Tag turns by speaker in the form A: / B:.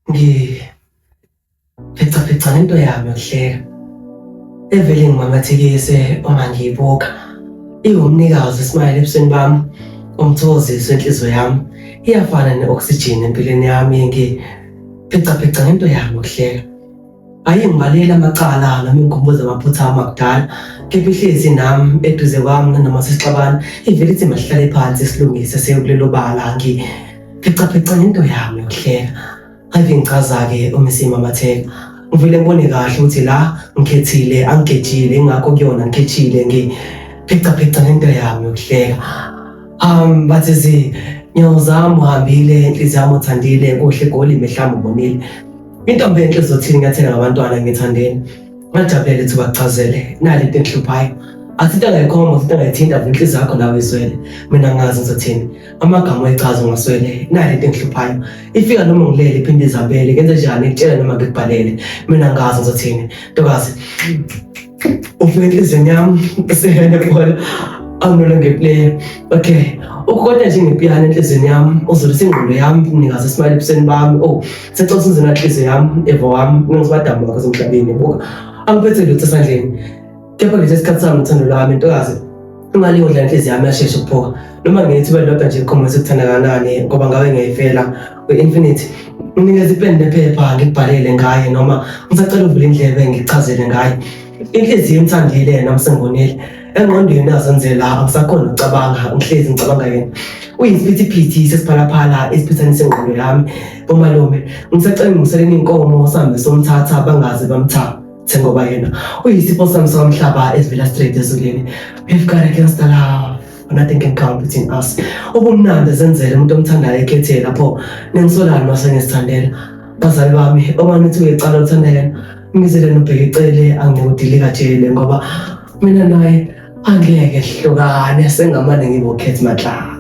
A: Ngiphicaphica ngento yami yokuhleka evele ngimamathekise uma ngiyibuka. Iwumnikazi ismayile ebusweni bami, umthokozisi wenhliziyo yami. Iyafana ne-oxygen empilweni yami ngiphicaphica ngento yami yokuhleka. Ayingibaleli amacala noma ingikhumbuza amaphutha ami akudala, kepha ihlezi nami eduze kwami nanoma sesixabana, ivele ithi masihlale phansi silungise siye kulelo bala ngiphicaphica ngento yami yokuhleka. Ave ngichaza-ke uma isimamatheka. Ngivele ngibone kahle ukuthi la ngikhethile angigejile ingakho kuyona ngikhethile ngiphicaphica ngento yami yokuhleka. Bathi zinyawo zami uhambile, inhliziyo yami uthandile, kuhle egoli mehlami ubonile. Intombi enhle izothini ngiyathela ngabantwana ngithandeni. Ngajabulela ithuba kuchazele nali into engihluphayo. Athi into angayikhomba futhi angayithinta vula inhliziyo yakho nawe izwele. Mina ngazi ngizothini. Amagama oyichaza ungaswele nali into engihluphayo. Ifika noma ngilele iphinde izambele ngenze njani ngitshela noma ngikubhalele. Mina ngazi ngizothini. Ntokazi ufika enhliziyweni yami usehene bhola anginole ngeplayer okay ukukota nje ngepiyano enhliziyweni yami uzulisa ingqondo yami unikaze ismile ebusweni bami oh sicela usize nanhliziyo yami evo wami ngizibadamu wakho emhlabeni buka angiphethe lutho esandleni kepha ngithi isikhathi sami uthando lwami ntokazi imali yodla inhliziyo yami yashesha ukuphuka noma ngithi belodwa nje ikhomba sekuthanda kanani ngoba ngabe ngiyayifela kwi-infinity nginikeza ipeni nephepha ngikubhalele ngaye noma ngisacela uvule indlebe ngikuchazele ngaye inhliziyo imthandile nami sengonile engqondweni azenzela angisakhona ukucabanga ngihlezi ngicabanga yena uyisiphithiphithi sesiphalaphala esiphithanise ingqondo yami bomalume ngisacela ngimuseleni inkomo sihambe somthatha bangaze bamthathe ngoba yena uyisipho sami somhlaba esivela straight ezulwini. We've got against the love, nothing can come between us. Ubumnandi zenzele umuntu omthandayo ekhethele lapho ningisolani mase ngisithandela bazali bami uma nithi uyecala uthanda yena ngizele nobheke icele anginikudilika jele ngoba mina naye angeke hlukane sengamane ngibokhetha matlaka.